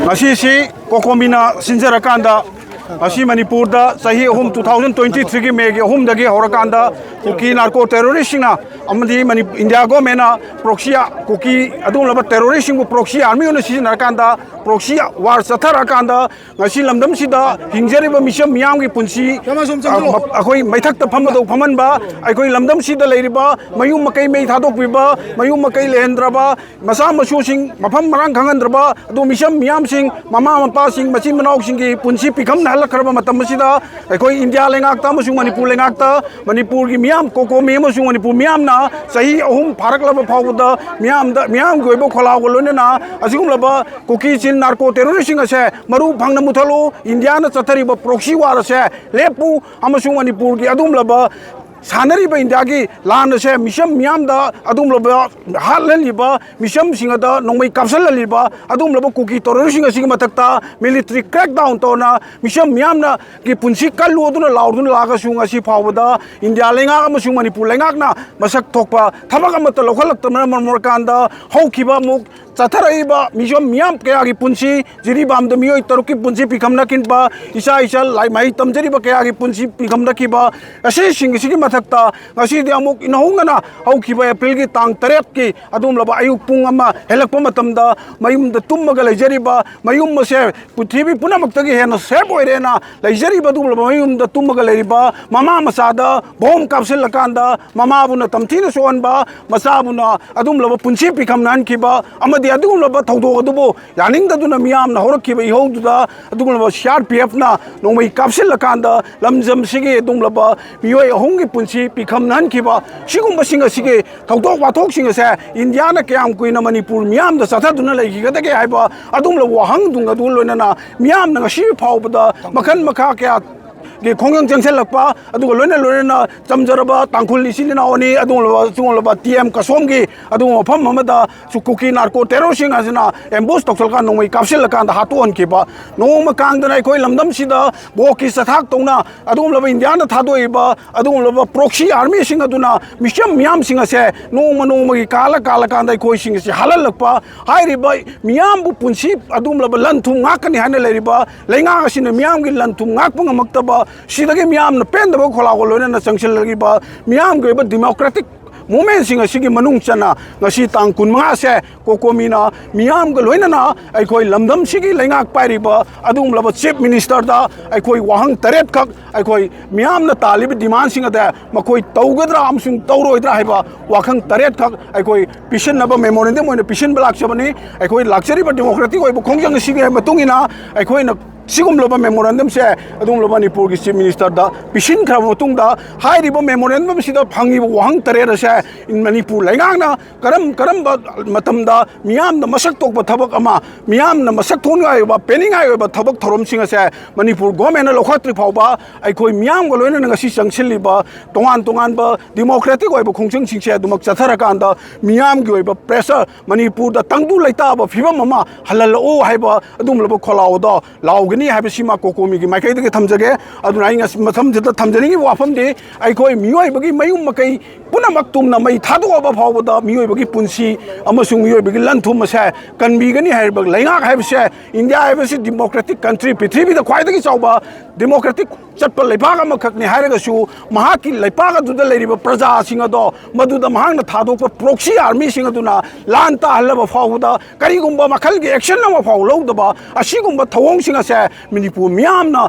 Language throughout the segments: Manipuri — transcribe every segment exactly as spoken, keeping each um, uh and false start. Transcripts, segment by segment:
ꯉꯁꯤꯁꯤ ꯀꯣꯀꯣꯃꯤꯅ ꯁꯤꯟꯖꯔꯀꯥꯟꯗ, ꯉꯁꯤ ꯃꯅꯤꯄꯨꯔꯗ ꯆꯍꯤ ꯑꯍꯨꯝ, ꯇꯨ ꯊꯥꯎꯖꯟ ꯇ꯭ꯋꯦꯟꯇꯤ ꯊ꯭ꯔꯤꯒꯤ ꯃꯦꯒꯤ ꯑꯍꯨꯝꯗꯒꯤ ꯍꯧꯔꯀꯥꯟꯗ ꯀꯨꯀꯤ ꯅꯥꯔꯀꯣ ꯇꯦꯔꯣꯔꯤꯁꯁꯤꯡꯅ ꯑꯃꯗꯤ ꯃꯅꯤ-, ꯏꯟꯗꯤꯌꯥ ꯒꯣꯔꯃꯦꯟꯅ ꯄ꯭ꯔꯣꯛꯁꯤ ꯀꯨꯀꯤ ꯑꯗꯨꯒꯨꯝꯂꯕ ꯇꯦꯔꯣꯔꯤꯁꯁꯤꯡꯕꯨ ꯄ꯭ꯔꯣꯛꯁꯤ ꯑꯥꯔꯃꯤ ꯑꯣꯏꯅ ꯁꯤꯖꯤꯟꯅꯔꯀꯥꯟꯗ, ꯄ꯭ꯔꯣꯛꯁꯤ ꯋꯥꯔ ꯆꯠꯊꯔꯛꯑꯀꯥꯟꯗ, ꯉꯁꯤ ꯂꯝꯗꯝꯁꯤꯗ ꯍꯤꯡꯖꯔꯤꯕ ꯃꯤꯆꯝ ꯃꯤꯌꯥꯝꯒꯤ ꯄꯨꯟꯁꯤ, ꯆꯪꯁꯤꯜꯂꯣ꯫ ꯑ, ꯃ-, ꯑꯩꯈꯣꯏ ꯃꯩꯊꯛꯇ ꯐꯝꯕꯗꯧ ꯐꯝꯍꯟꯕ, ꯑꯩꯈꯣꯏ ꯂꯝꯗꯝꯁꯤꯗ ꯂꯩꯔꯤꯕ ꯃꯌꯨꯝ ꯃꯀꯩ ꯃꯩ ꯊꯥꯗꯣꯛꯄꯤꯕ, ꯃꯌꯨꯝ ꯃꯀꯩ ꯂꯩꯍꯟꯗ꯭ꯔꯕ, ꯃꯆꯥ ꯃꯁꯨꯁꯤꯡ ꯃꯐꯝ ꯃꯔꯥꯡ ꯈꯪꯍꯟꯗ꯭ꯔꯕ, ꯑꯗꯨ ꯃꯤꯆꯝ ꯃꯤꯌꯥꯝꯁꯤꯡ, ꯃꯃꯥ ꯃꯄꯥꯁꯤꯡ, ꯃꯆꯤꯟ ꯃꯅꯥꯎꯁꯤꯡꯒꯤ ꯄꯨꯟꯁꯤ ꯄꯤꯈꯝꯅꯍꯜꯂꯛꯈ꯭ꯔꯕ ꯃꯇꯝ ꯑꯁꯤꯗ, ꯑꯩꯈꯣꯏ ꯏꯟꯗꯤꯌꯥ ꯂꯩꯉꯥꯛꯇ ꯑꯃꯁꯨꯡ ꯃꯅꯤꯄꯨꯔ ꯂꯩꯉꯥꯛꯇ, ꯃꯅꯤꯄꯨꯔꯒꯤ ꯃꯤꯌꯥꯝ ꯀꯣꯀꯣꯃꯤ ꯑꯃꯁꯨꯡ ꯃꯅꯤꯄꯨꯔ ꯃꯤꯌꯥꯝꯅ ꯆꯍꯤ ꯑꯍꯨꯝ ꯐꯥꯔꯛꯂꯕ ꯐꯥꯎꯕꯗ ꯃꯤꯌꯥꯝꯗ, ꯃꯤꯌꯥꯝꯒꯤ ꯑꯣꯏꯕ ꯈꯣꯜꯂꯥꯎꯒ ꯂꯣꯏꯅꯅ ꯑꯁꯤꯒꯨꯝꯂꯕ ꯀꯨꯀꯤ ꯆꯤꯟ ꯅꯥꯔꯀꯣ ꯇꯦꯔꯣꯔꯤꯁꯁꯤꯡ ꯑꯁꯦ ꯃꯔꯨ ꯐꯪꯅ ꯃꯨꯊꯠꯂꯨ, ꯏꯟꯗꯤꯌꯥꯅ ꯆꯠꯊꯔꯤꯕ ꯄ꯭ꯔꯣꯛꯁꯤ ꯋꯥꯔ ꯑꯁꯦ ꯂꯦꯞꯄꯨ, ꯑꯃꯁꯨꯡ ꯃꯅꯤꯄꯨꯔꯒꯤ ꯑꯗꯨꯒꯨꯝꯂꯕ ꯁꯥꯟꯅꯔꯤꯕ ꯏꯟꯗꯤꯌꯥꯒꯤ ꯂꯥꯟ ꯑꯁꯦ ꯃꯤꯆꯝ ꯃꯤꯌꯥꯝꯗ ꯑꯗꯨꯒꯨꯝꯂꯕ ꯍꯥꯠꯍꯜꯂꯤꯕ ꯃꯤꯆꯝꯁꯤꯡ ꯑꯗ ꯅꯣꯡꯃꯩ ꯀꯥꯞꯁꯤꯜꯍꯜꯂꯤꯕ ꯑꯗꯨꯒꯨꯝꯂꯕ ꯀꯨꯀꯤ ꯇꯦꯔꯣꯔꯤꯁꯁꯤꯡ ꯑꯁꯤꯒꯤ ꯃꯊꯛꯇ ꯃꯤꯂꯤꯇꯔꯤ ꯀ꯭ꯔꯦꯛ ꯗꯥꯎꯟ ꯇꯧꯅ ꯃꯤꯆꯝ ꯃꯤꯌꯥꯝꯅ ꯒꯤ ꯄꯨꯟꯁꯤ ꯀꯜꯂꯨ ꯑꯗꯨꯅ ꯂꯥꯎꯗꯨꯅ ꯂꯥꯛꯑꯒꯁꯨ, ꯉꯁꯤ ꯐꯥꯎꯕꯗ ꯏꯟꯗꯤꯌꯥ ꯂꯩꯉꯥꯛ ꯑꯃꯁꯨꯡ ꯃꯅꯤꯄꯨꯔ ꯂꯩꯉꯥꯛꯅ ꯃꯁꯛ ꯊꯣꯛꯄ ꯊꯕꯛ ꯑꯃꯠꯇ ꯂꯧꯈꯠꯂꯛꯇꯕꯅ ꯃꯔꯝ ꯑꯣꯏꯔꯀꯥꯟꯗ ꯍꯧꯈꯤꯕ ꯑꯃꯨꯛ ꯆꯠꯊꯔꯛꯏꯕ ꯃꯤꯆꯝ ꯃꯤꯌꯥꯝ ꯀꯌꯥꯒꯤ ꯄꯨꯟꯁꯤ, ꯖꯤꯔꯤꯕꯥꯝꯗ ꯃꯤꯑꯣꯏ ꯇꯔꯨꯛꯀꯤ ꯄꯨꯟꯁꯤ ꯄꯤꯈꯝꯅꯈꯤꯕ, ꯏꯆꯥ ꯏꯆꯜ ꯂꯥꯏ ꯃꯍꯩ ꯇꯝꯖꯔꯤꯕ ꯀꯌꯥꯒꯤ ꯄꯨꯟꯁꯤ ꯄꯤꯈꯝꯅꯈꯤꯕ, ꯑꯁꯤꯁꯤꯡ ꯑꯁꯤꯒꯤ ꯃꯊꯛꯇ ꯉꯁꯤꯗꯤ ꯑꯃꯨꯛ ꯏꯟꯍꯧꯅꯅ ꯍꯧꯈꯤꯕ ꯑꯦꯄ꯭ꯔꯤꯜꯒꯤ ꯇꯥꯡ ꯇꯔꯦꯠꯀꯤ ꯑꯗꯨꯒꯨꯝꯂꯕ ꯑꯌꯨꯛ ꯄꯨꯡ ꯑꯃ ꯍꯦꯜꯂꯛꯄ ꯃꯇꯝꯗ ꯃꯌꯨꯝꯗ ꯇꯨꯝꯃꯒ ꯂꯩꯖꯔꯤꯕ, ꯃꯌꯨꯝ ꯑꯁꯦ ꯄ꯭ꯔꯤꯊꯤꯕꯤ ꯄꯨꯝꯅꯃꯛꯇꯒꯤ ꯍꯦꯟꯅ ꯁꯦꯐ ꯑꯣꯏꯔꯦꯅ ꯂꯩꯖꯔꯤꯕ ꯑꯗꯨꯒꯨꯝꯂꯕ ꯃꯌꯨꯝꯗ ꯇꯨꯝꯃꯒ ꯂꯩꯔꯤꯕ ꯃꯃꯥ ꯃꯆꯥꯗ ꯕꯣꯝ ꯀꯥꯞꯁꯤꯜꯂꯀꯥꯟꯗ ꯃꯃꯥꯕꯨꯅ ꯇꯝꯊꯤꯅ ꯁꯣꯛꯍꯟꯕ, ꯃꯆꯥꯕꯨꯅ ꯑꯗꯨꯒꯨꯝꯂꯕ ꯄꯨꯟꯁꯤ ꯄꯤꯈꯝꯅꯍꯟꯈꯤꯕ ꯑꯃꯗꯤ ꯑꯗꯨꯒꯨꯝꯂꯕ ꯊꯧꯗꯣꯛ ꯑꯗꯨꯕꯨ ꯌꯥꯅꯤꯡꯗꯗꯨꯅ ꯃꯤꯌꯥꯝꯅ ꯍꯧꯔꯛꯈꯤꯕ ꯏꯍꯧꯗꯨꯗ ꯑꯗꯨꯒꯨꯝꯂꯕ ꯁꯤ ꯑꯥꯔ ꯄꯤ ꯑꯦꯐꯅ ꯅꯣꯡꯃꯩ ꯀꯥꯞꯁꯤꯜꯂꯀꯥꯟꯗ ꯂꯝꯗꯝꯁꯤꯒꯤ ꯑꯗꯨꯒꯨꯝꯂꯕ ꯃꯤꯑꯣꯏ ꯑꯍꯨꯝꯒꯤ ꯄꯨꯟꯁꯤ ꯄꯤꯈꯝꯅꯍꯟꯈꯤꯕ, ꯁꯤꯒꯨꯝꯕꯁꯤꯡ ꯑꯁꯤꯒꯤ ꯊꯧꯗꯣꯛ ꯋꯥꯊꯣꯛꯁꯤꯡ ꯑꯁꯦ ꯏꯟꯗꯤꯌꯥꯅ ꯀꯌꯥꯝ ꯀꯨꯏꯅ ꯃꯅꯤꯄꯨꯔ ꯃꯤꯌꯥꯝꯗ ꯆꯠꯊꯗꯨꯅ ꯂꯩꯈꯤꯒꯗꯒꯦ ꯍꯥꯏꯕ ꯑꯗꯨꯒꯨꯝꯂꯕ ꯋꯥꯍꯪꯗꯨ ꯑꯗꯨ ꯂꯣꯏꯅꯅ ꯃꯤꯌꯥꯝꯅ ꯉꯁꯤ ꯐꯥꯎꯕꯗ ꯃꯈꯜ ꯃꯈꯥ ꯀꯌꯥ ꯒꯤ ꯈꯣꯡꯖꯪ ꯆꯪꯁꯤꯜꯂꯛꯄ, ꯑꯗꯨꯒ ꯂꯣꯏꯅ ꯂꯣꯏꯅꯅ ꯆꯝꯖꯔꯕ ꯇꯥꯡꯈꯨꯜ ꯏꯆꯤꯜ ꯏꯅꯥꯎ ꯑꯅꯤ, ꯑꯗꯨꯒꯨꯝꯂꯕ, ꯁꯤꯒꯨꯝꯂꯕ ꯇꯤ ꯑꯦꯝ ꯀꯁꯣꯝꯒꯤ ꯑꯗꯨꯒꯨꯝꯕ ꯃꯐꯝ ꯑꯃꯗ ꯁꯨ ꯀꯨꯀꯤ ꯅꯥꯔꯀꯣ ꯇꯦꯔꯣꯔꯁꯤꯡ ꯑꯁꯤꯅ ꯑꯦꯝꯕꯨꯁ ꯇꯧꯁꯤꯜꯂꯀꯥꯟꯗ ꯅꯣꯡꯃꯩ ꯀꯥꯞꯁꯤꯜꯂꯀꯥꯟꯗ ꯍꯥꯠꯇꯣꯛꯍꯟꯈꯤꯕ, ꯅꯣꯡꯃ ꯀꯥꯡꯗꯅ ꯑꯩꯈꯣꯏ ꯂꯝꯗꯝꯁꯤꯗ ꯕꯣꯛꯀꯤ ꯆꯊꯥꯛ ꯇꯧꯅ ꯑꯗꯨꯒꯨꯝꯂꯕ ꯏꯟꯗꯤꯌꯥꯅ ꯊꯥꯗꯣꯛꯏꯕ ꯑꯗꯨꯒꯨꯝꯂꯕ ꯄ꯭ꯔꯣꯛꯁꯤ ꯑꯥꯔꯃꯤꯁꯤꯡ ꯑꯗꯨꯅ ꯃꯤꯆꯝ ꯃꯤꯌꯥꯝꯁꯤꯡ ꯑꯁꯦ ꯅꯣꯡꯃ ꯅꯣꯡꯃꯒꯤ ꯀꯥꯜꯂ ꯀꯥꯜꯂꯀꯥꯟꯗ ꯑꯩꯈꯣꯏꯁꯤꯡ ꯑꯁꯤ ꯍꯥꯠꯍꯜꯂꯛꯄ, ꯍꯥꯏꯔꯤꯕ ꯃꯤꯌꯥꯝꯕꯨ ꯄꯨꯟꯁꯤ ꯑꯗꯨꯒꯨꯝꯂꯕ ꯂꯟ ꯊꯨꯝ ꯉꯥꯛꯀꯅꯤ ꯍꯥꯏꯅ ꯂꯩꯔꯤꯕ ꯂꯩꯉꯥꯛ ꯑꯁꯤꯅ ꯃꯤꯌꯥꯝꯒꯤ ꯂꯟ ꯊꯨꯝ ꯉꯥꯛꯄ ꯉꯝꯃꯛꯇꯕ, ꯁꯤꯗꯒꯤ ꯃꯤꯌꯥꯝꯅ ꯄꯦꯟꯗꯕ ꯈꯣꯜꯂꯥꯎꯒ ꯂꯣꯏꯅꯅ ꯆꯪꯁꯤꯜꯂꯛꯂꯤꯕ ꯃꯤꯌꯥꯝꯒꯤ ꯑꯣꯏꯕ ꯗꯤꯃꯣꯀ꯭ꯔꯦꯇꯤꯛ ꯃꯨꯚꯃꯦꯟꯁꯤꯡ ꯑꯁꯤꯒꯤ ꯃꯅꯨꯡ ꯆꯟꯅ ꯉꯁꯤ ꯇꯥꯡ ꯀꯨꯟꯃꯉꯥꯁꯦ ꯀꯣꯀꯣꯃꯤꯅ ꯃꯤꯌꯥꯝꯒ ꯂꯣꯏꯅꯅ ꯑꯩꯈꯣꯏ ꯂꯝꯗꯝꯁꯤꯒꯤ ꯂꯩꯉꯥꯛ ꯄꯥꯏꯔꯤꯕ ꯑꯗꯨꯒꯨꯝꯂꯕ ꯆꯤꯐ ꯃꯤꯅꯤꯁꯇꯔꯗ ꯑꯩꯈꯣꯏ ꯋꯥꯍꯪ ꯇꯔꯦꯠꯈꯛ, ꯑꯩꯈꯣꯏ ꯃꯤꯌꯥꯝꯅ ꯇꯥꯜꯂꯤꯕ ꯗꯤꯃꯥꯟꯁꯤꯡ ꯑꯗ ꯃꯈꯣꯏ ꯇꯧꯒꯗ꯭ꯔꯥ ꯑꯃꯁꯨꯡ ꯇꯧꯔꯣꯏꯗ꯭ꯔꯥ ꯍꯥꯏꯕ ꯋꯥꯍꯪ ꯇꯔꯦꯠꯈꯛ ꯑꯩꯈꯣꯏ ꯄꯤꯁꯤꯟꯅꯕ ꯃꯦꯃꯣꯔꯦꯟꯗꯝ ꯑꯣꯏꯅ ꯄꯤꯁꯤꯟꯕ ꯂꯥꯛꯆꯕꯅꯤ꯫ ꯑꯩꯈꯣꯏ ꯂꯥꯛꯆꯔꯤꯕ ꯗꯤꯃꯣꯀ꯭ꯔꯦꯇꯤꯛ ꯑꯣꯏꯕ ꯈꯣꯡꯖꯪ ꯑꯁꯤꯒꯤ ꯃꯇꯨꯡ ꯏꯟꯅ ꯑꯩꯈꯣꯏꯅ ꯁꯤꯒꯨꯝꯂꯕ ꯃꯦꯃꯣꯔꯦꯟꯗꯝꯁꯦ ꯑꯗꯨꯒꯨꯝꯂꯕ ꯃꯅꯤꯄꯨꯔꯒꯤ ꯆꯤꯐ ꯃꯤꯅꯤꯁꯇꯔꯗ ꯄꯤꯁꯤꯟꯈ꯭ꯔꯕ ꯃꯇꯨꯡꯗ, ꯍꯥꯏꯔꯤꯕ ꯃꯦꯃꯣꯔꯦꯟꯗꯝꯁꯤꯗ ꯐꯪꯉꯤꯕ ꯋꯥꯍꯪ ꯇꯔꯦꯠ ꯑꯁꯦ ꯃꯅꯤꯄꯨꯔ ꯂꯩꯉꯥꯛꯅ ꯀꯔꯝ ꯀꯔꯝꯕ ꯃꯇꯝꯗ ꯃꯤꯌꯥꯝꯗ ꯃꯁꯛ ꯊꯣꯛꯄ ꯊꯕꯛ ꯑꯃ, ꯃꯤꯌꯥꯝꯅ ꯃꯁꯛ ꯊꯣꯛꯅꯤꯡꯉꯥꯏ ꯑꯣꯏꯕ, ꯄꯦꯟꯅꯤꯡꯉꯥꯏ ꯑꯣꯏꯕ ꯊꯕꯛ ꯊꯧꯔꯝꯁꯤꯡ ꯑꯁꯦ ꯃꯅꯤꯄꯨꯔ ꯒꯣꯔꯃꯦꯟꯅ ꯂꯧꯈꯠꯇ꯭ꯔꯤ ꯐꯥꯎꯕ ꯑꯩꯈꯣꯏ ꯃꯤꯌꯥꯝꯒ ꯂꯣꯏꯅꯅ ꯉꯁꯤ ꯆꯪꯁꯤꯜꯂꯤꯕ ꯇꯣꯉꯥꯟ ꯇꯣꯉꯥꯟꯕ ꯗꯤꯃꯣꯀ꯭ꯔꯦꯇꯤꯛ ꯑꯣꯏꯕ ꯈꯣꯡꯖꯪꯁꯤꯡꯁꯦ ꯑꯗꯨꯃꯛ ꯆꯠꯊꯔꯀꯥꯟꯗ ꯃꯤꯌꯥꯝꯒꯤ ꯑꯣꯏꯕ ꯄ꯭ꯔꯦꯁꯔ, ꯃꯅꯤꯄꯨꯔꯗ ꯇꯪꯗꯨ ꯂꯩꯇꯥꯕ ꯐꯤꯕꯝ ꯑꯃ ꯍꯜꯍꯜꯂꯛꯎ ꯍꯥꯏꯕ ꯑꯗꯨꯒꯨꯝꯂꯕ ꯈꯣꯜꯂꯥꯎ ꯑꯗꯣ ꯂꯥꯎꯒꯅꯤ ꯍꯥꯏꯕꯁꯤꯃ ꯀꯣꯀꯣꯃꯤꯒꯤ ꯃꯥꯏꯀꯩꯗꯒꯤ ꯊꯝꯖꯒꯦ꯫ ꯑꯗꯨꯅ ꯑꯩ ꯉꯁꯤ ꯃꯊꯪꯁꯤꯗ ꯊꯝꯖꯅꯤꯡꯉꯤꯕ ꯋꯥꯐꯝꯗꯤ, ꯑꯩꯈꯣꯏ ꯃꯤꯑꯣꯏꯕꯒꯤ ꯃꯌꯨꯝ ꯃꯀꯩ ꯄꯨꯝꯅꯃꯛ ꯇꯨꯝꯅ ꯃꯩ ꯊꯥꯗꯣꯛꯑꯕ ꯐꯥꯎꯕꯗ ꯃꯤꯑꯣꯏꯕꯒꯤ ꯄꯨꯟꯁꯤ ꯑꯃꯁꯨꯡ ꯃꯤꯑꯣꯏꯕꯒꯤ ꯂꯟ ꯊꯨꯝ ꯑꯁꯦ ꯀꯟꯕꯤꯒꯅꯤ ꯍꯥꯏꯔꯤꯕ ꯂꯩꯉꯥꯛ ꯍꯥꯏꯕꯁꯦ, ꯏꯟꯗꯤꯌꯥ ꯍꯥꯏꯕꯁꯤ ꯗꯤꯃꯣꯀ꯭ꯔꯦꯇꯤꯛ ꯀꯟꯇ꯭ꯔꯤ, ꯄ꯭ꯔꯤꯊꯤꯕꯤꯗ ꯈ꯭ꯋꯥꯏꯗꯒꯤ ꯆꯥꯎꯕ ꯗꯤꯃꯣꯀ꯭ꯔꯦꯇꯤꯛ ꯆꯠꯄ ꯂꯩꯕꯥꯛ ꯑꯃꯈꯛꯅꯤ ꯍꯥꯏꯔꯒꯁꯨ, ꯃꯍꯥꯛꯀꯤ ꯂꯩꯄꯥꯛ ꯑꯗꯨꯗ ꯂꯩꯔꯤꯕ ꯄ꯭ꯔꯖꯥꯁꯤꯡ ꯑꯗꯣ ꯃꯗꯨꯗ ꯃꯍꯥꯛꯅ ꯊꯥꯗꯣꯛꯄ ꯄ꯭ꯔꯣꯛꯁꯤ ꯑꯥꯔꯃꯤꯁꯤꯡ ꯑꯗꯨꯅ ꯂꯥꯟ ꯇꯥꯍꯜꯂꯕ ꯐꯥꯎꯕꯗ ꯀꯔꯤꯒꯨꯝꯕ ꯃꯈꯜꯒꯤ ꯑꯦꯛꯁꯟ ꯑꯃ ꯐꯥꯎ ꯂꯧꯗꯕ ꯑꯁꯤꯒꯨꯝꯕ ꯊꯧꯑꯣꯡꯁꯤꯡ ꯑꯁꯦ ꯃꯅꯤꯄꯨꯔ ꯃꯤꯌꯥꯝꯅ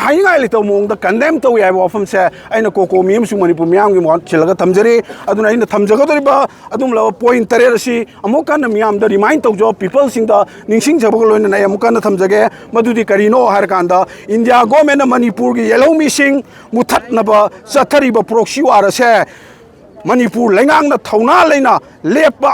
ꯍꯥꯏꯅꯤꯡꯉꯥꯏ ꯂꯩꯇꯕ ꯃꯑꯣꯡꯗ ꯀꯟꯗꯦꯝ ꯇꯧꯏ ꯍꯥꯏꯕ ꯋꯥꯐꯝꯁꯦ ꯑꯩꯅ ꯀꯣꯀꯣꯃꯤ ꯑꯃꯁꯨꯡ ꯃꯅꯤꯄꯨꯔ ꯃꯤꯌꯥꯝꯒꯤ ꯃꯣꯠ ꯁꯤꯜꯂꯒ ꯊꯝꯖꯔꯤ꯫ ꯑꯗꯨꯅ ꯑꯩꯅ ꯊꯝꯖꯒꯗꯧꯔꯤꯕ ꯑꯗꯨꯒꯨꯝꯂꯕ ꯄꯣꯏꯟ ꯇꯔꯦꯠ ꯑꯁꯤ ꯑꯃꯨꯛ ꯍꯟꯅ ꯃꯤꯌꯥꯝꯗ ꯔꯤꯃꯥꯏꯟ ꯇꯧꯖꯧ, ꯄꯤꯄꯜꯁꯤꯡꯗ ꯅꯤꯡꯁꯤꯡꯖꯕꯒ ꯂꯣꯏꯅꯅ ꯑꯩ ꯑꯃꯨꯛ ꯍꯟꯅ ꯊꯝꯖꯒꯦ꯫ ꯃꯗꯨꯗꯤ ꯀꯔꯤꯅꯣ ꯍꯥꯏꯔꯀꯥꯟꯗ, ꯏꯟꯗꯤꯌꯥ ꯒꯣꯔꯃꯦꯟꯅ ꯃꯅꯤꯄꯨꯔꯒꯤ ꯌꯦꯜꯍꯧꯃꯤꯁꯤꯡ ꯃꯨꯊꯠꯅꯕ ꯆꯠꯊꯔꯤꯕ ꯄ꯭ꯔꯣꯛꯁꯤ ꯋꯥꯔ ꯑꯁꯦ ꯃꯅꯤꯄꯨꯔ ꯂꯩꯉꯥꯛꯅ ꯊꯧꯅꯥ ꯂꯩꯅ ꯂꯦꯞꯄ,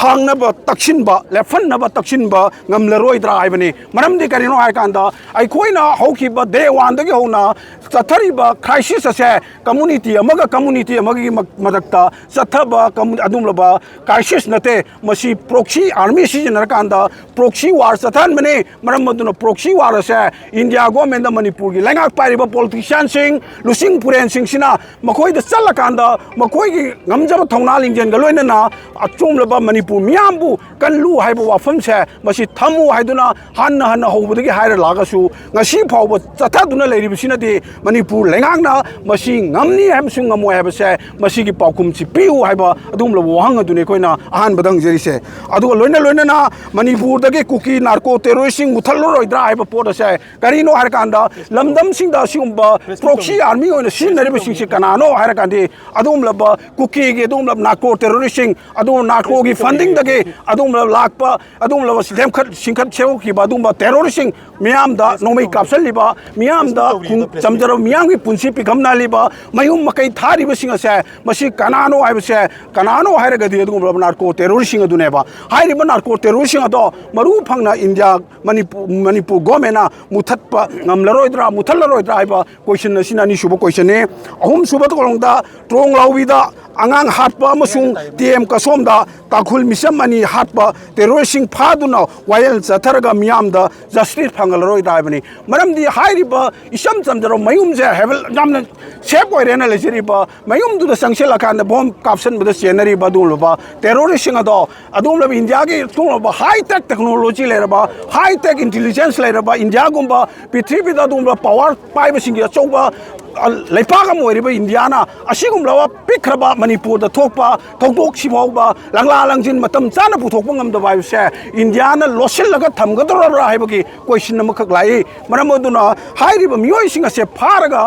ꯍꯥꯡꯅꯕ ꯇꯛꯁꯤꯟꯕ, ꯂꯦꯞꯍꯟꯅꯕ ꯇꯛꯁꯤꯟꯕ ꯉꯝꯂꯔꯣꯏꯗ꯭ꯔꯥ ꯍꯥꯏꯕꯅꯤ꯫ ꯃꯔꯝꯗꯤ ꯀꯔꯤꯅꯣ ꯍꯥꯏꯀꯥꯟꯗ, ꯑꯩꯈꯣꯏꯅ ꯍꯧꯈꯤꯕ day one ꯗꯒꯤ ꯍꯧꯅ ꯆꯠꯊꯔꯤꯕ crisis ꯑꯁꯦ community ꯑꯃꯒ community ꯑꯃꯒꯤ ꯃ-, ꯃꯔꯛꯇ ꯆꯠꯊꯕ commu-, ꯑꯗꯨꯒꯨꯝꯂꯕ crisis ꯅꯠꯇꯦ꯫ ꯃꯁꯤ proxy army ꯁꯤꯖꯤꯟꯅꯔꯀꯥꯟꯗ proxy war ꯆꯠꯊꯍꯟꯕꯅꯤ꯫ ꯃꯔꯝ ꯑꯗꯨꯅ proxy war ꯑꯁꯦ India government ꯗ ꯃꯅꯤꯄꯨꯔꯒꯤ ꯂꯩꯉꯥꯛ ꯄꯥꯏꯔꯤꯕ politician ꯁꯤꯡ, ꯂꯨꯆꯤꯡ ꯄꯨꯔꯦꯟꯁꯤꯡꯁꯤꯅ ꯃꯈꯣꯏꯗ ꯆꯠꯂꯀꯥꯟꯗ ꯃꯈꯣꯏꯒꯤ ꯉꯝꯖꯕ ꯊꯧꯅꯥ ꯂꯤꯡꯖꯦꯜꯒ ꯂꯣꯏꯅꯅ ꯑꯆꯨꯝꯂꯕ ꯃꯅꯤꯄꯨꯔ ꯃꯤꯌꯥꯝꯕꯨ ꯀꯜꯂꯨ ꯍꯥꯏꯕ ꯋꯥꯐꯝꯁꯦ ꯃꯁꯤ ꯊꯝꯃꯨ ꯍꯥꯏꯗꯨꯅ ꯍꯟꯅ ꯍꯟꯅ ꯍꯧꯕꯗꯒꯤ ꯍꯥꯏꯔ ꯂꯥꯛꯑꯒꯁꯨ ꯉꯁꯤ ꯐꯥꯎꯕ ꯆꯠꯊꯗꯨꯅ ꯂꯩꯔꯤꯕꯁꯤꯅꯗꯤ ꯃꯅꯤꯄꯨꯔ ꯂꯩꯉꯥꯛꯅ ꯃꯁꯤ ꯉꯝꯅꯤ ꯍꯥꯏꯕꯁꯨ ꯉꯝꯃꯣꯏ ꯍꯥꯏꯕꯁꯦ ꯃꯁꯤꯒꯤ ꯄꯥꯎꯈꯨꯝꯁꯤ ꯄꯤꯌꯨ ꯍꯥꯏꯕ ꯑꯗꯨꯒꯨꯝꯂꯕ ꯋꯥꯍꯪ ꯑꯗꯨꯅꯤ ꯑꯩꯈꯣꯏꯅ ꯑꯍꯥꯟꯕꯗ ꯍꯪꯖꯔꯤꯁꯦ꯫ ꯑꯗꯨꯒ ꯂꯣꯏꯅ ꯂꯣꯏꯅꯅ ꯃꯅꯤꯄꯨꯔꯗꯒꯤ ꯀꯨꯀꯤ narco terrorist ꯁꯤꯡ ꯃꯨꯊꯠꯂꯔꯣꯏꯗ꯭ꯔꯥ ꯍꯥꯏꯕ ꯄꯣꯠ ꯑꯁꯦ ꯀꯔꯤꯅꯣ ꯍꯥꯏꯔꯀꯥꯟꯗ ꯂꯝꯗꯝꯁꯤꯡꯗ ꯑꯁꯤꯒꯨꯝꯕ proxy army ꯑꯣꯏꯅ ꯁꯤꯖꯤꯟꯅꯔꯤꯕꯁꯤꯡꯁꯤ ꯀꯅꯥꯅꯣ ꯍꯥꯏꯔꯀꯥꯟꯗꯤ ꯑꯗꯨꯒꯨꯝꯂꯕ ꯀꯨꯀꯤꯒꯤ ꯑꯗꯨꯒꯨꯝꯂꯕ narco terrorist ꯁꯤꯡ, ꯑꯗꯨꯒ narco ꯒꯤ funding ꯗꯒꯤ ꯑꯗꯨꯒꯨꯝꯂꯕ ꯂꯥꯛꯄ, ꯑꯗꯨꯒꯨꯝꯂꯕ ꯂꯦꯝꯈꯠ ꯁꯤꯡꯈꯠ ꯁꯦꯝꯈꯤꯕ ꯑꯗꯨꯒꯨꯝꯕ terrorist ꯁꯤꯡ ꯃꯤꯌꯥꯝꯗ ꯅꯣꯡꯃꯩ ꯀꯥꯞꯁꯤꯜꯂꯤꯕ, ꯃꯤꯌꯥꯝꯗ ꯈꯨꯡ-, ꯆꯝꯖꯔꯕ ꯃꯤꯌꯥꯝꯒꯤ ꯄꯨꯟꯁꯤ ꯄꯤꯈꯝꯅꯍꯜꯂꯤꯕ, ꯃꯌꯨꯝ ꯃꯀꯩ ꯊꯥꯔꯤꯕꯁꯤꯡ ꯑꯁꯦ ꯃꯁꯤ ꯀꯅꯥꯅꯣ ꯍꯥꯏꯕꯁꯦ, ꯀꯅꯥꯅꯣ ꯍꯥꯏꯔꯒꯗꯤ ꯑꯗꯨꯒꯨꯝꯂꯕ narco terrorist ꯁꯤꯡ ꯑꯗꯨꯅꯦꯕ꯫ ꯍꯥꯏꯔꯤꯕ narco terrorist ꯁꯤꯡ ꯑꯗꯣ ꯃꯔꯨ ꯐꯪꯅ ꯏꯟꯗꯤꯌꯥ, ꯃꯅꯤꯄꯨꯔ, ꯃꯅꯤꯄꯨꯔ government ꯅ ꯃꯨꯊꯠꯄ ꯉꯝꯂꯔꯣꯏꯗ꯭ꯔꯥ, ꯃꯨꯊꯠꯂꯔꯣꯏꯗ꯭ꯔꯥ ꯍꯥꯏꯕ question ꯑꯁꯤꯅ ꯑꯅꯤꯁꯨꯕ question ꯅꯤ꯫ ꯑꯍꯨꯝꯁꯨꯕ ꯀꯣꯂꯣꯝꯗ ꯇ꯭ꯔꯣꯡ ꯂꯥꯎꯕꯤꯗ ꯑꯉꯥꯡ ꯍꯥꯠꯄ ꯑꯃꯁꯨꯡ ꯇꯤ ꯑꯦꯝ ꯀꯁꯣꯝꯗ ꯇꯥꯡꯈꯨꯜ ꯃꯤꯆꯝ ꯑꯅꯤ ꯍꯥꯠꯄ terrorist ꯁꯤꯡ ꯐꯥꯗꯨꯅ ꯋꯥꯌꯦꯜ ꯆꯠꯊꯔꯒ ꯃꯤꯌꯥꯝꯗ justice ꯐꯪꯍꯜꯂꯔꯣꯏꯗ꯭ꯔꯥ ꯍꯥꯏꯕꯅꯤ꯫ ꯃꯔꯝꯗꯤ ꯍꯥꯏꯔꯤꯕ ꯏꯆꯝ ꯆꯝꯖꯔꯕ ꯃꯌꯨꯝꯁꯦ ꯍꯥꯏꯕ ꯌꯥꯝꯅ safe ꯑꯣꯏꯔꯦꯅ ꯂꯩꯖꯔꯤꯕ ꯃꯌꯨꯝꯗꯨꯗ ꯆꯪꯁꯤꯜꯂꯀꯥꯟꯗ bomb ꯀꯥꯞꯁꯤꯟꯕꯗ ꯆꯦꯟꯅꯔꯤꯕ ꯑꯗꯨꯒꯨꯝꯂꯕ terrorist ꯁꯤꯡ ꯑꯗꯣ, ꯑꯗꯨꯒꯨꯝꯂꯕ ꯏꯟꯗꯤꯌꯥꯒꯤ ꯁꯤꯒꯨꯝꯂꯕ high tech technology ꯂꯩꯔꯕ, high tech intelligence ꯂꯩꯔꯕ ꯏꯟꯗꯤꯌꯥꯒꯨꯝꯕ ꯄ꯭ꯔꯤꯊꯤꯕꯤꯗ ꯑꯗꯨꯒꯨꯝꯂꯕ power ꯄꯥꯏꯕꯁꯤꯡꯒꯤ ꯑꯆꯧꯕ, ꯑ, ꯂꯩꯄꯥꯛ ꯑꯃ ꯑꯣꯏꯔꯤꯕ ꯏꯟꯗꯤꯌꯥꯅ ꯑꯁꯤꯒꯨꯝꯂꯕ ꯄꯤꯛꯈ꯭ꯔꯕ ꯃꯅꯤꯄꯨꯔꯗ ꯊꯣꯛꯄ ꯊꯧꯗꯣꯛꯁꯤ ꯐꯥꯎꯕ ꯂꯪꯂꯥ ꯂꯪꯖꯤꯟ ꯃꯇꯝ ꯆꯥꯅ ꯄꯨꯊꯣꯛꯄ ꯉꯝꯗꯕ ꯍꯥꯏꯕꯁꯦ ꯏꯟꯗꯤꯌꯥꯅ ꯂꯣꯠꯁꯤꯜꯂꯒ ꯊꯝꯒꯗꯧꯔꯕ꯭ꯔꯥ ꯍꯥꯏꯕꯒꯤ question ꯑꯃꯈꯛ ꯂꯥꯛꯏ꯫ ꯃꯔꯝ ꯑꯗꯨꯅ ꯍꯥꯏꯔꯤꯕ ꯃꯤꯑꯣꯏꯁꯤꯡ ꯑꯁꯦ ꯐꯥꯔꯒ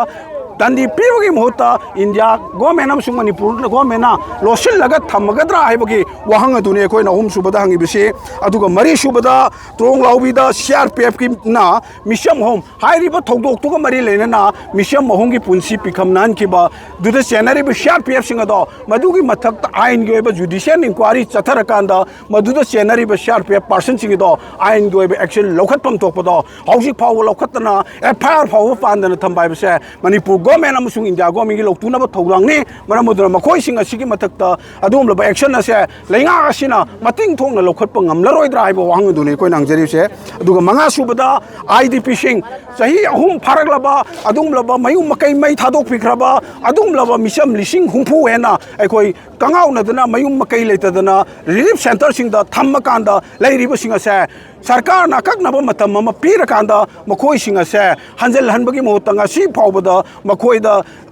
ꯗꯟꯗꯤ ꯄꯤꯕꯒꯤ ꯃꯍꯨꯠꯇ ꯏꯟꯗꯤꯌꯥ ꯒꯣꯔꯃꯦꯟ ꯑꯃꯁꯨꯡ ꯃꯅꯤꯄꯨꯔ ꯒꯣꯔꯃꯦꯟꯅ ꯂꯣꯠꯁꯤꯜꯂꯒ ꯊꯝꯃꯒꯗ꯭ꯔꯥ ꯍꯥꯏꯕꯒꯤ ꯋꯥꯍꯪ ꯑꯗꯨꯅꯤ ꯑꯩꯈꯣꯏꯅ ꯑꯍꯨꯝꯁꯨꯕꯗ ꯍꯪꯉꯤꯕꯁꯤ꯫ ꯑꯗꯨꯒ ꯃꯔꯤꯁꯨꯕꯗ ꯇ꯭ꯔꯣꯡ ꯂꯥꯎꯕꯤꯗ ꯁꯤ ꯑꯥꯔ ꯄꯤ ꯑꯦꯐꯀꯤꯅ ꯃꯤꯁꯝ ꯑꯍꯨꯝ, ꯍꯥꯏꯔꯤꯕ ꯊꯧꯗꯣꯛꯇꯨꯒ ꯃꯔꯤ ꯂꯩꯅꯅ ꯃꯤꯁꯝ ꯑꯍꯨꯝꯒꯤ ꯄꯨꯟꯁꯤ ꯄꯤꯈꯝ ꯅꯥꯍꯟꯈꯤꯕ ꯑꯗꯨꯗ ꯆꯦꯟꯅꯔꯤꯕ ꯁꯤ ꯑꯥꯔ ꯄꯤ ꯑꯦꯐꯁꯤꯡ ꯑꯗꯣ ꯃꯗꯨꯒꯤ ꯃꯊꯛꯇ ꯑꯥꯏꯟꯒꯤ ꯑꯣꯏꯕ ꯖꯨꯗꯤꯁꯤꯌꯦꯜ ꯏꯟꯀ꯭ꯋꯥꯏꯔꯤ ꯆꯠꯊꯔꯀꯥꯟꯗ ꯃꯗꯨꯗ ꯆꯦꯟꯅꯔꯤꯕ ꯁꯤ ꯑꯥꯔ ꯄꯤ ꯑꯦꯐ ꯄꯥꯔꯁꯟꯁꯤꯡ ꯑꯗꯣ ꯑꯥꯏꯟꯒꯤ ꯑꯣꯏꯕ ꯑꯦꯛꯁꯟ ꯂꯧꯈꯠꯐꯝ ꯊꯣꯛꯄꯗꯣ ꯍꯧꯖꯤꯛ ꯐꯥꯎꯕ ꯂꯧꯈꯠꯇꯅ ꯑꯦꯐ ꯑꯥꯏ ꯑꯥꯔ ꯐꯥꯎꯕ ꯄꯥꯟꯗꯅ ꯊꯝꯕ ꯍꯥꯏꯕꯁꯦ ꯃꯅꯤꯄꯨꯔ ꯒꯣꯔꯃꯦꯟ ꯑꯃꯁꯨꯡ ꯏꯟꯗꯤꯌꯥ ꯒꯣꯔꯃꯦꯟꯒꯤ ꯂꯧꯇꯨꯅꯕ ꯊꯧꯗꯥꯡꯅꯤ꯫ ꯃꯔꯝ ꯑꯗꯨꯅ ꯃꯈꯣꯏꯁꯤꯡ ꯑꯁꯤꯒꯤ ꯃꯊꯛꯇ ꯑꯗꯨꯒꯨꯝꯂꯕ ꯑꯦꯛꯁꯟ ꯑꯁꯦ ꯂꯩꯉꯥꯛ ꯑꯁꯤꯅ ꯃꯇꯤꯡ ꯊꯣꯛꯅ ꯂꯧꯈꯠꯄ ꯉꯝꯂꯔꯣꯏꯗ꯭ꯔꯥ ꯍꯥꯏꯕ ꯋꯥꯍꯪ ꯑꯗꯨꯅꯤ ꯑꯩꯈꯣꯏꯅ ꯍꯪꯖꯔꯤꯕꯁꯦ꯫ ꯑꯗꯨꯒ ꯃꯉꯥ ꯁꯨꯕꯗ ꯑꯥꯏ ꯗꯤ ꯄꯤꯁꯤꯡ, ꯆꯍꯤ ꯑꯍꯨꯝ ꯐꯥꯔꯛꯂꯕ ꯑꯗꯨꯒꯨꯝꯂꯕ ꯃꯌꯨꯝ ꯃꯀꯩ ꯃꯩ ꯊꯥꯗꯣꯛꯄꯤꯈ꯭ꯔꯕ ꯑꯗꯨꯒꯨꯝꯂꯕ ꯃꯤꯆꯝ ꯂꯤꯁꯤꯡ ꯍꯨꯝꯐꯨ ꯍꯦꯟꯅ ꯑꯩꯈꯣꯏ ꯀꯉꯥꯎꯅꯗꯅ ꯃꯌꯨꯝ ꯃꯀꯩ ꯂꯩꯇꯗꯅ ꯔꯤꯂꯤꯐ ꯁꯦꯟꯇꯔꯁꯤꯡꯗ ꯊꯝꯃꯀꯥꯟꯗ ꯂꯩꯔꯤꯕꯁꯤꯡ ꯑꯁꯦ ꯁꯔꯀꯥꯔꯅ ꯑꯀꯛꯅꯕ ꯃꯇꯝ ꯑꯃ ꯄꯤꯔꯀꯥꯟꯗ ꯃꯈꯣꯏꯁꯤꯡ ꯑꯁꯦ ꯍꯟꯖꯤꯜꯍꯟꯕꯒꯤ ꯃꯍꯨꯠꯇ ꯉꯁꯤ ꯐꯥꯎꯕꯗ ꯃꯈꯣꯏꯗ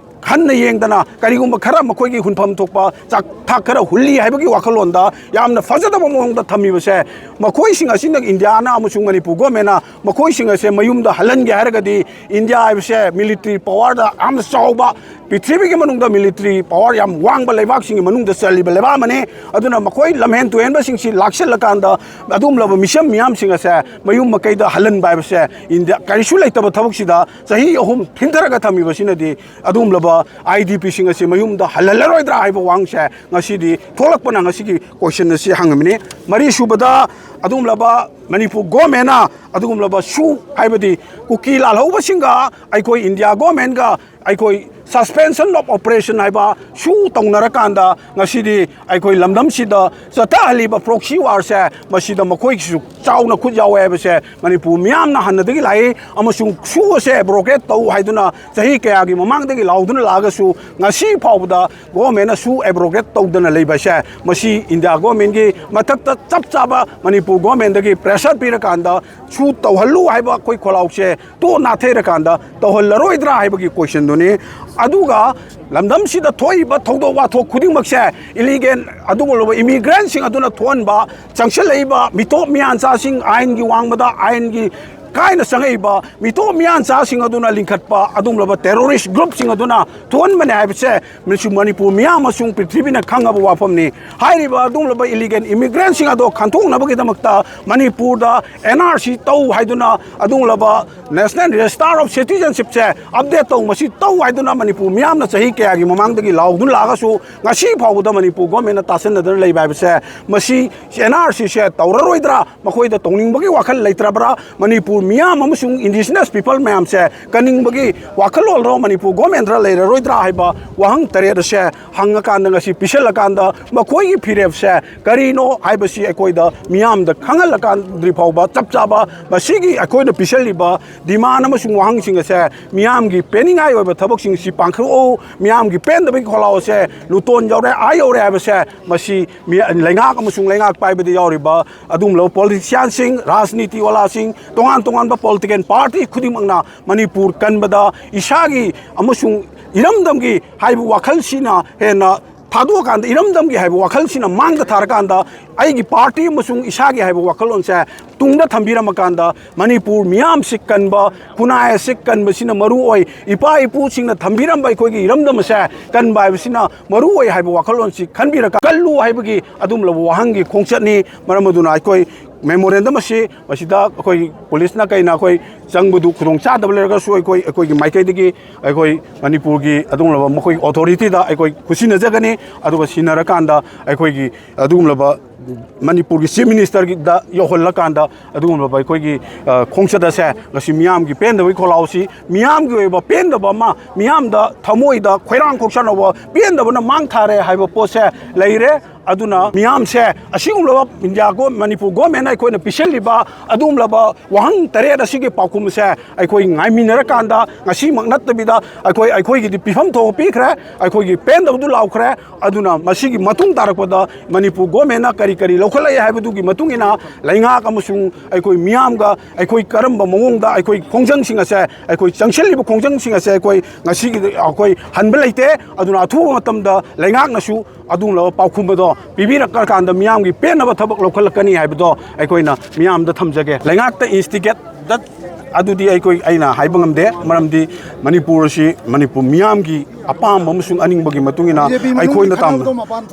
ꯍꯟꯅ ꯌꯦꯡꯗꯅ ꯀꯔꯤꯒꯨꯝꯕ ꯈꯔ ꯃꯈꯣꯏꯒꯤ ꯍꯨꯟꯐꯝ ꯊꯣꯛꯄ ꯆꯥꯛ ꯊꯥꯛ ꯈꯔ ꯍꯨꯜꯂꯤ ꯍꯥꯏꯕꯒꯤ ꯋꯥꯈꯜꯂꯣꯟꯗ ꯌꯥꯝꯅ ꯐꯖꯗꯕ ꯃꯑꯣꯡꯗ ꯊꯝꯃꯤꯕꯁꯦ, ꯃꯈꯣꯏꯁꯤꯡ ꯑꯁꯤꯅ ꯏꯟꯗꯤꯌꯥꯅ ꯑꯃꯁꯨꯡ ꯃꯅꯤꯄꯨꯔ ꯒꯣꯔꯃꯦꯟꯅ ꯃꯈꯣꯏꯁꯤꯡ ꯑꯁꯦ ꯃꯌꯨꯝꯗ ꯍꯜꯍꯟꯒꯦ ꯍꯥꯏꯔꯒꯗꯤ ꯏꯟꯗꯤꯌꯥ ꯍꯥꯏꯕꯁꯦ ꯃꯤꯂꯤꯇ꯭ꯔꯤ ꯄꯋꯥꯔꯗ ꯌꯥꯝꯅ ꯆꯥꯎꯕ, ꯄ꯭ꯔꯤꯊꯤꯕꯤꯒꯤ ꯃꯅꯨꯡꯗ ꯃꯤꯂꯤꯇ꯭ꯔꯤ ꯄꯋꯥꯔ ꯌꯥꯝ ꯋꯥꯡꯕ ꯂꯩꯕꯥꯛꯁꯤꯡꯒꯤ ꯃꯅꯨꯡꯗ ꯆꯜꯂꯤꯕ ꯂꯩꯕꯥꯛ ꯑꯃꯅꯤ꯫ ꯑꯗꯨꯅ ꯃꯈꯣꯏ ꯂꯝꯍꯦꯟ ꯇꯨꯍꯦꯟꯕꯁꯤꯡꯁꯤ ꯂꯥꯛꯁꯤꯜꯂꯀꯥꯟꯗ ꯑꯗꯨꯒꯨꯝꯂꯕ ꯃꯤꯆꯝ ꯃꯤꯌꯥꯝꯁꯤꯡ ꯑꯁꯦ ꯃꯌꯨꯝ ꯃꯀꯩꯗ ꯍꯜꯍꯟꯕ ꯍꯥꯏꯕꯁꯦ ꯏꯟꯗꯤꯌꯥ ꯀꯔꯤꯁꯨ ꯂꯩꯇꯕ ꯊꯕꯛꯁꯤꯗ ꯆꯍꯤ ꯑꯍꯨꯝ ꯊꯤꯟꯊꯔꯒ ꯊꯝꯃꯤꯕꯁꯤꯅꯗꯤ ꯑꯗꯨꯒꯨꯝꯂꯕ ꯑꯥꯏ ꯗꯤ ꯄꯤꯁꯤꯡ ꯑꯁꯤ ꯃꯌꯨꯝꯗ ꯍꯜꯍꯜꯂꯔꯣꯏꯗ꯭ꯔꯥ ꯍꯥꯏꯕ ꯋꯥꯍꯪꯁꯦ ꯉꯁꯤꯗꯤ ꯊꯣꯛꯂꯛꯄꯅ ꯉꯁꯤꯒꯤ ꯀꯣꯏꯁꯟ ꯑꯁꯤ ꯍꯪꯉꯕꯅꯤ꯫ ꯃꯔꯤꯁꯨꯕꯗ ꯑꯗꯨꯒꯨꯝꯂꯕ ꯃꯅꯤꯄꯨꯔ ꯒꯣꯔꯃꯦꯟꯅ ꯑꯗꯨꯒꯨꯝꯂꯕ ꯁꯨ ꯍꯥꯏꯕꯗꯤ ꯀꯨꯀꯤ ꯂꯥꯜꯍꯧꯕꯁꯤꯡꯒ ꯑꯩꯈꯣꯏ ꯏꯟꯗꯤꯌꯥ ꯒꯣꯔꯃꯦꯟꯒ ꯑꯩꯈꯣꯏ suspension of operation ꯍꯥꯏꯕ ꯁꯨ ꯇꯧꯅꯔꯀꯥꯟꯗ ꯉꯁꯤꯗꯤ ꯑꯩꯈꯣꯏ ꯂꯝꯗꯝꯁꯤꯗ ꯆꯠꯊꯍꯜꯂꯤꯕ proxy warꯁꯦ ꯃꯁꯤꯗ ꯃꯈꯣꯏꯒꯤꯁꯨ ꯆꯥꯎꯅ ꯈꯨꯠ ꯌꯥꯎꯋꯦ ꯍꯥꯏꯕꯁꯦ ꯃꯅꯤꯄꯨꯔ ꯃꯤꯌꯥꯝꯅ ꯍꯥꯟꯅꯗꯒꯤ ꯂꯥꯛꯏ꯫ ꯑꯃꯁꯨꯡ ꯁꯨ ꯑꯁꯦ abrogate ꯇꯧ ꯍꯥꯏꯗꯨꯅ ꯆꯍꯤ ꯀꯌꯥꯒꯤ ꯃꯃꯥꯡꯗꯒꯤ ꯂꯥꯎꯗꯨꯅ ꯂꯥꯛꯑꯒꯁꯨ ꯉꯁꯤ ꯐꯥꯎꯕꯗ ꯒꯣꯔꯃꯦꯟꯅ ꯁꯨ abrogate ꯇꯧꯗꯅ ꯂꯩꯕꯁꯦ ꯃꯁꯤ ꯏꯟꯗꯤꯌꯥ ꯒꯣꯔꯃꯦꯟꯒꯤ ꯃꯊꯛꯇ ꯆꯞ ꯆꯥꯕ ꯃꯅꯤꯄꯨꯔ ꯒꯣꯔꯃꯦꯟꯗꯒꯤ pressure ꯄꯤꯔꯀꯥꯟꯗ ꯁꯨ ꯇꯧꯍꯜꯂꯨ ꯍꯥꯏꯕ ꯑꯩꯈꯣꯏ ꯈꯣꯜꯂꯥꯎꯁꯦ ꯇꯣ ꯅꯥꯊꯩꯔꯀꯥꯟꯗ ꯇꯧꯍꯜꯂꯔꯣꯏꯗ꯭ꯔꯥ ꯍꯥꯏꯕꯒꯤ ꯀꯣꯏꯁꯟꯗꯨꯅꯤ꯫ ꯑꯗꯨꯒ ꯂꯝꯗꯝꯁꯤꯗ ꯊꯣꯛꯏꯕ ꯊꯧꯗꯣꯛ ꯋꯥꯊꯣꯛ ꯈꯨꯗꯤꯡꯃꯛꯁꯦ ꯏꯂꯤꯒꯦꯜ ꯑꯗꯨꯒꯨꯝꯂꯕ ꯏꯃꯤꯒ꯭ꯔꯦꯟꯁꯤꯡ ꯑꯗꯨꯅ ꯊꯣꯛꯍꯟꯕ, ꯆꯪꯁꯤꯜꯂꯛꯏꯕ ꯃꯤꯇꯣꯞ ꯃꯤꯌꯥꯟꯆꯥꯁꯤꯡ ꯑꯥꯏꯟꯒꯤ ꯋꯥꯡꯃꯗ ꯑꯥꯏꯟꯒꯤ ꯀꯥꯏꯅ ꯆꯪꯉꯛꯏꯕ ꯃꯤꯇꯣꯞ ꯃꯤꯌꯥꯟꯆꯥꯁꯤꯡ ꯑꯗꯨꯅ ꯂꯤꯡꯈꯠꯄ ꯑꯗꯨꯒꯨꯝꯂꯕ terrorist group ꯁꯤꯡ ꯑꯗꯨꯅ ꯊꯣꯛꯍꯟꯕꯅꯦ ꯍꯥꯏꯕꯁꯦ ꯃꯁꯤ ꯃꯅꯤꯄꯨꯔ ꯃꯤꯌꯥꯝ ꯑꯃꯁꯨꯡ ꯄ꯭ꯔꯤꯊꯤꯕꯤꯅ ꯈꯪꯉꯕ ꯋꯥꯐꯝꯅꯤ꯫ ꯍꯥꯏꯔꯤꯕ ꯑꯗꯨꯒꯨꯝꯂꯕ illegal immigrant ꯁꯤꯡ ꯑꯗꯣ ꯈꯟꯊꯣꯛꯅꯕꯒꯤꯗꯃꯛꯇ ꯃꯅꯤꯄꯨꯔꯗ N R C ꯇꯧ ꯍꯥꯏꯗꯨꯅ ꯑꯗꯨꯒꯨꯝꯂꯕ National Register of Citizenship say update ꯇꯧ, ꯃꯁꯤ ꯇꯧ ꯍꯥꯏꯗꯨꯅ ꯃꯅꯤꯄꯨꯔ ꯃꯤꯌꯥꯝꯅ ꯆꯍꯤ ꯀꯌꯥꯒꯤ ꯃꯃꯥꯡꯗꯒꯤ ꯂꯥꯎꯗꯨꯅ ꯂꯥꯛꯑꯒꯁꯨ ꯉꯁꯤ ꯐꯥꯎꯕꯗ ꯃꯅꯤꯄꯨꯔ government ꯅ ꯇꯥꯁꯤꯟꯅꯗꯅ ꯂꯩꯕ ꯍꯥꯏꯕꯁꯦ, ꯃꯁꯤ N R C ꯁꯦ ꯇꯧꯔꯔꯣꯏꯗ꯭ꯔꯥ, ꯃꯈꯣꯏꯗ ꯇꯧꯅꯤꯡꯕꯒꯤ ꯋꯥꯈꯜ ꯂꯩꯇ꯭ꯔꯕ꯭ꯔꯥ, ꯃꯅꯤꯄꯨꯔ ꯃꯤꯌꯥꯝ ꯑꯃꯁꯨꯡ indigenous people ꯃꯌꯥꯝꯁꯦ ꯀꯟꯅꯤꯡꯕꯒꯤ ꯋꯥꯈꯜꯂꯣꯟꯗꯣ ꯃꯅꯤꯄꯨꯔ government ꯇ ꯂꯩꯔꯔꯣꯏꯗ꯭ꯔꯥ ꯍꯥꯏꯕ ꯋꯥꯍꯪ ꯇꯔꯦꯠ ꯑꯁꯦ ꯍꯪꯉꯀꯥꯟꯗ, ꯉꯁꯤ ꯄꯤꯁꯜꯂꯀꯥꯟꯗ ꯃꯈꯣꯏꯒꯤ ꯐꯤꯔꯦꯞꯁꯦ ꯀꯔꯤꯅꯣ ꯍꯥꯏꯕꯁꯤ ꯑꯩꯈꯣꯏꯗ ꯃꯤꯌꯥꯝꯗ ꯈꯪꯍꯜꯂꯀꯥꯟꯗ꯭ꯔꯤ ꯐꯥꯎꯕ ꯆꯞ ꯆꯥꯕ ꯃꯁꯤꯒꯤ ꯑꯩꯈꯣꯏꯅ ꯄꯤꯁꯜꯂꯤꯕ demand ꯑꯃꯁꯨꯡ ꯋꯥꯍꯪꯁꯤꯡ ꯑꯁꯦ ꯃꯤꯌꯥꯝꯒꯤ ꯄꯦꯟꯅꯤꯡꯉꯥꯏ ꯑꯣꯏꯕ ꯊꯕꯛꯁꯤꯡꯁꯤ ꯄꯥꯡꯊꯣꯛꯎ, ꯃꯤꯌꯥꯝꯒꯤ ꯄꯦꯟꯗꯕꯒꯤ ꯈꯣꯜꯂꯥꯎ ꯑꯁꯦ ꯂꯨꯇꯣꯟ ꯌꯧꯔꯦ, ꯑꯥ ꯌꯧꯔꯦ ꯍꯥꯏꯕꯁꯦ ꯃꯁꯤ ꯃꯤ-, ꯂꯩꯉꯥꯛ ꯑꯃꯁꯨꯡ ꯂꯩꯉꯥꯛ ꯄꯥꯏꯕꯗ ꯌꯥꯎꯔꯤꯕ ꯑꯗꯨꯒꯨꯝꯂꯕ politician ꯁꯤꯡ, ꯔꯥꯖꯅꯤꯇꯤ ꯋꯥꯂꯥꯁꯤꯡ, ꯇꯣꯉꯥꯟ ꯇꯣꯉꯥꯟꯕ political party ꯈꯨꯗꯤꯡꯃꯛꯅ ꯃꯅꯤꯄꯨꯔ ꯀꯟꯕꯗ ꯏꯁꯥꯒꯤ ꯑꯃꯁꯨꯡ ꯏꯔꯝꯗꯝꯒꯤ ꯍꯥꯏꯕ ꯋꯥꯈꯜꯁꯤꯅ ꯍꯦꯟꯅ ꯊꯥꯗꯣꯛꯑꯀꯥꯟꯗ, ꯏꯔꯝꯗꯝꯒꯤ ꯍꯥꯏꯕ ꯋꯥꯈꯜꯁꯤꯅ ꯃꯥꯡꯗ ꯊꯥꯔꯀꯥꯟꯗ, ꯑꯩꯒꯤ party ꯑꯃꯁꯨꯡ ꯏꯁꯥꯒꯤ ꯍꯥꯏꯕ ꯋꯥꯈꯜꯂꯣꯟꯁꯦ ꯇꯨꯡꯗ ꯊꯝꯕꯤꯔꯝꯃꯀꯥꯟꯗ, ꯃꯅꯤꯄꯨꯔ ꯃꯤꯌꯥꯝꯁꯤ ꯀꯟꯕ, ꯈꯨꯟꯅꯥꯏ ꯑꯁꯤ ꯀꯟꯕꯁꯤꯅ ꯃꯔꯨ ꯑꯣꯏ, ꯏꯄꯥ ꯏꯄꯨꯁꯤꯡꯅ ꯊꯝꯕꯤꯔꯝꯕ ꯑꯩꯈꯣꯏꯒꯤ ꯏꯔꯝꯗꯝ ꯑꯁꯦ ꯀꯟꯕ ꯍꯥꯏꯕꯁꯤꯅ ꯃꯔꯨ ꯑꯣꯏ ꯍꯥꯏꯕ ꯋꯥꯈꯜꯂꯣꯟꯁꯤ ꯈꯟꯕꯤꯔꯒ ꯀꯜꯂꯨ ꯍꯥꯏꯕꯒꯤ ꯑꯗꯨꯒꯨꯝꯂꯕ ꯋꯥꯍꯪꯒꯤ ꯈꯣꯡꯆꯠꯅꯤ꯫ ꯃꯔꯝ ꯑꯗꯨꯅ ꯑꯩꯈꯣꯏ memorandum ꯑꯁꯤ ꯃꯁꯤꯗ ꯑꯩꯈꯣꯏ police ꯅ ꯀꯩꯅ ꯑꯩꯈꯣꯏ ꯆꯪꯕꯗꯨ ꯈꯨꯗꯣꯡ ꯆꯥꯗꯕ ꯂꯩꯔꯒꯁꯨ, ꯑꯩꯈꯣꯏ, ꯑꯩꯈꯣꯏꯒꯤ ꯃꯥꯏꯀꯩꯗꯒꯤ ꯑꯩꯈꯣꯏ ꯃꯅꯤꯄꯨꯔꯒꯤ ꯑꯗꯨꯒꯨꯝꯂꯕ ꯃꯈꯣꯏꯒꯤ authority ꯗ ꯑꯩꯈꯣꯏ ꯈꯨꯠꯁꯤꯟꯅꯖꯒꯅꯤ꯫ ꯑꯗꯨꯒ ꯁꯤꯟꯅꯔꯀꯥꯟꯗ ꯑꯩꯈꯣꯏꯒꯤ ꯑꯗꯨꯒꯨꯝꯂꯕ ꯃꯅꯤꯄꯨꯔꯒꯤ Chief Minister ꯒꯤꯗ ꯌꯧꯍꯜꯂꯀꯥꯟꯗ ꯑꯗꯨꯒꯨꯝꯂꯕ ꯑꯩꯈꯣꯏꯒꯤ, ꯑ, ꯈꯣꯡꯆꯠ ꯑꯁꯦ ꯉꯁꯤ ꯃꯤꯌꯥꯝꯒꯤ ꯄꯦꯟꯗꯕꯒꯤ ꯈꯣꯜꯂꯥꯎꯁꯤ, ꯃꯤꯌꯥꯝꯒꯤ ꯑꯣꯏꯕ ꯄꯦꯟꯗꯕ ꯑꯃ, ꯃꯤꯌꯥꯝꯗ ꯊꯃꯣꯏꯗ ꯈꯣꯏꯔꯥꯡ ꯈꯣꯛꯆꯥꯟꯅꯕ ꯄꯦꯟꯗꯕꯅ ꯃꯥꯡ ꯊꯥꯔꯦ ꯍꯥꯏꯕ ꯄꯣꯠꯁꯦ ꯂꯩꯔꯦ꯫ ꯑꯗꯨꯅ ꯃꯤꯌꯥꯝꯁꯦ ꯑꯁꯤꯒꯨꯝꯂꯕ India ꯒꯣ-, ꯃꯅꯤꯄꯨꯔ government ꯅ ꯑꯩꯈꯣꯏꯅ ꯄꯤꯁꯤꯜꯂꯤꯕ ꯑꯗꯨꯒꯨꯝꯂꯕ ꯋꯥꯍꯪ ꯇꯔꯦꯠ ꯑꯁꯤꯒꯤ ꯄꯥꯎꯈꯨꯝꯁꯦ ꯑꯩꯈꯣꯏ ꯉꯥꯏꯃꯤꯟꯅꯔꯀꯥꯟꯗ, ꯉꯁꯤꯃꯛ ꯅꯠꯇꯕꯤꯗ ꯑꯩꯈꯣꯏ, ꯑꯩꯈꯣꯏꯒꯤꯗꯤ ꯄꯤꯐꯝ ꯊꯣꯛꯄ ꯄꯤꯈ꯭ꯔꯦ, ꯑꯩꯈꯣꯏꯒꯤ ꯄꯦꯟꯗꯕꯗꯨ ꯂꯥꯎꯈ꯭ꯔꯦ꯫ ꯑꯗꯨꯅ ꯃꯁꯤꯒꯤ ꯃꯇꯨꯡ ꯇꯥꯔꯛꯄꯗ ꯃꯅꯤꯄꯨꯔ government ꯅ ꯀꯔꯤ ꯀꯔꯤ ꯂꯧꯈꯠꯂꯛꯏ ꯍꯥꯏꯕꯗꯨꯒꯤ ꯃꯇꯨꯡ ꯏꯟꯅ ꯂꯩꯉꯥꯛ ꯑꯃꯁꯨꯡ ꯑꯩꯈꯣꯏ ꯃꯤꯌꯥꯝꯒ ꯑꯩꯈꯣꯏ ꯀꯔꯝꯕ ꯃꯑꯣꯡꯗ ꯑꯩꯈꯣꯏ ꯈꯣꯡꯖꯪꯁꯤꯡ ꯑꯁꯦ, ꯑꯩꯈꯣꯏ ꯆꯪꯁꯤꯜꯂꯤꯕ ꯈꯣꯡꯖꯪꯁꯤꯡ ꯑꯁꯦ ꯑꯩꯈꯣꯏ ꯉꯁꯤꯒꯤ ꯑꯩꯈꯣꯏ ꯍꯟꯕ ꯂꯩꯇꯦ꯫ ꯑꯗꯨꯅ ꯑꯊꯨꯕ ꯃꯇꯝꯗ ꯂꯩꯉꯥꯛꯅꯁꯨ ꯑꯗꯨꯒꯨꯝꯂꯕ ꯄꯥꯎꯈꯨꯝ ꯑꯗꯣ ꯄꯤꯕꯤꯔꯛꯂꯀꯥꯟꯗ ꯃꯤꯌꯥꯝꯒꯤ ꯄꯦꯟꯅꯕ ꯊꯕꯛ ꯂꯧꯈꯠꯂꯛꯀꯅꯤ ꯍꯥꯏꯕꯗꯣ ꯑꯩꯈꯣꯏꯅ ꯃꯤꯌꯥꯝꯗ ꯊꯝꯖꯒꯦ꯫ ꯂꯩꯉꯥꯛꯇ instigate ꯑꯗꯨꯗꯤ ꯑꯩꯈꯣꯏ, ꯑꯩꯅ ꯍꯥꯏꯕ ꯉꯝꯗꯦ, ꯃꯔꯝꯗꯤ ꯃꯅꯤꯄꯨꯔ ꯑꯁꯤ ꯃꯅꯤꯄꯨꯔ ꯃꯤꯌꯥꯝꯒꯤ ꯑꯄꯥꯝꯕ ꯑꯃꯁꯨꯡ ꯑꯅꯤꯡꯕꯒꯤ ꯃꯇꯨꯡ ꯏꯟꯅ ꯑꯩꯈꯣꯏꯅ ꯇꯥꯝ-,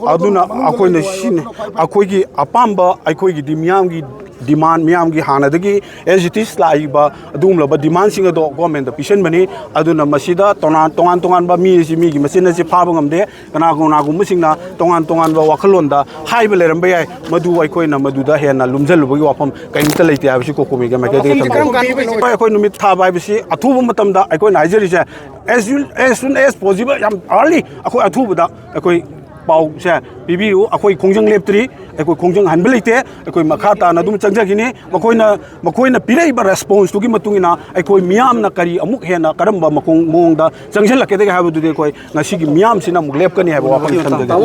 ꯑꯗꯨꯅ ꯑꯩꯈꯣꯏꯅ ꯁꯤꯅꯤ, ꯑꯩꯈꯣꯏꯒꯤ ꯑꯄꯥꯝꯕ, ꯑꯩꯈꯣꯏꯒꯤꯗꯤ ꯃꯤꯌꯥꯝꯒꯤ demand, ꯃꯤꯌꯥꯝꯒꯤ ꯍꯥꯟꯅꯗꯒꯤ as it is ꯂꯥꯛꯏꯕ ꯑꯗꯨꯒꯨꯝꯂꯕ demandꯁꯤꯡ ꯑꯗꯣ governmentꯇ ꯄꯤꯁꯤꯟꯕꯅꯤ꯫ ꯑꯗꯨꯅ ꯃꯁꯤꯗ ꯇꯣꯉꯥꯟ, ꯇꯣꯉꯥꯟ ꯇꯣꯉꯥꯟꯕ ꯃꯤ ꯑꯁꯤ ꯃꯤꯒꯤ ꯃꯆꯤꯟ ꯑꯁꯤ ꯐꯥꯕ ꯉꯝꯗꯦ꯫ ꯀꯅꯥꯒꯨꯝꯕ, ꯀꯅꯥꯒꯨꯝꯕꯁꯤꯡꯅ ꯇꯣꯉꯥꯟ ꯇꯣꯉꯥꯟꯕ ꯋꯥꯈꯜꯂꯣꯟꯗ ꯍꯥꯏꯕ ꯂꯩꯔꯝꯕ ꯌꯥꯏ, ꯃꯗꯨ ꯑꯩꯈꯣꯏꯅ ꯃꯗꯨꯗ ꯍꯦꯟꯅ ꯂꯨꯝꯖꯜꯂꯨꯕꯒꯤ ꯋꯥꯐꯝ ꯀꯔꯤꯝꯇ ꯂꯩꯇꯦ ꯍꯥꯏꯕꯁꯤ ꯀꯣꯀꯣꯃꯤꯒꯤ ꯃꯥꯏꯀꯩꯗꯒꯤ ꯊꯝꯖꯒꯦ꯫ ꯍꯣꯏ, ꯑꯩꯈꯣꯏ ꯅꯨꯃꯤꯠ ꯊꯥꯕ ꯍꯥꯏꯕꯁꯤ ꯑꯊꯨꯕ ꯃꯇꯝꯗ ꯑꯩꯈꯣꯏꯅ ꯍꯥꯏꯖꯔꯤꯁꯦ, as soon, as soon as possible, ꯌꯥꯝ early, ꯑꯩꯈꯣꯏ ꯑꯊꯨꯕꯗ ꯑꯩꯈꯣꯏ ꯄꯥꯎꯁꯦ ꯄꯤꯕꯤꯌꯨ꯫ ꯑꯩꯈꯣꯏ ꯈꯣꯡꯖꯪ ꯂꯦꯞꯇ꯭ꯔꯤ, ꯑꯩꯈꯣꯏ ꯈꯣꯡꯖꯪ ꯍꯟꯕ ꯂꯩꯇꯦ, ꯑꯩꯈꯣꯏ ꯃꯈꯥ ꯇꯥꯅ ꯑꯗꯨꯝ ꯆꯪꯖꯈꯤꯅꯤ꯫ ꯃꯈꯣꯏꯅ, ꯃꯈꯣꯏꯅ ꯄꯤꯔꯛꯏꯕ responseꯇꯨꯒꯤ ꯃꯇꯨꯡ ꯏꯟꯅ ꯑꯩꯈꯣꯏ ꯃꯤꯌꯥꯝꯅ ꯀꯔꯤ ꯑꯃꯨꯛ ꯍꯦꯟꯅ ꯀꯔꯝꯕ ꯃꯈꯣꯡ-, ꯃꯑꯣꯡꯗ ꯆꯪꯁꯤꯜꯂꯛꯀꯗꯒꯦ ꯍꯥꯏꯕꯗꯨꯗꯤ ꯑꯩꯈꯣꯏ ꯉꯁꯤꯒꯤ ꯃꯤꯌꯥꯝꯁꯤꯅ ꯑꯃꯨꯛ ꯂꯦꯞꯀꯅꯤ ꯍꯥꯏꯕ ꯋꯥꯐꯝ ꯊꯝꯖꯒꯦ꯫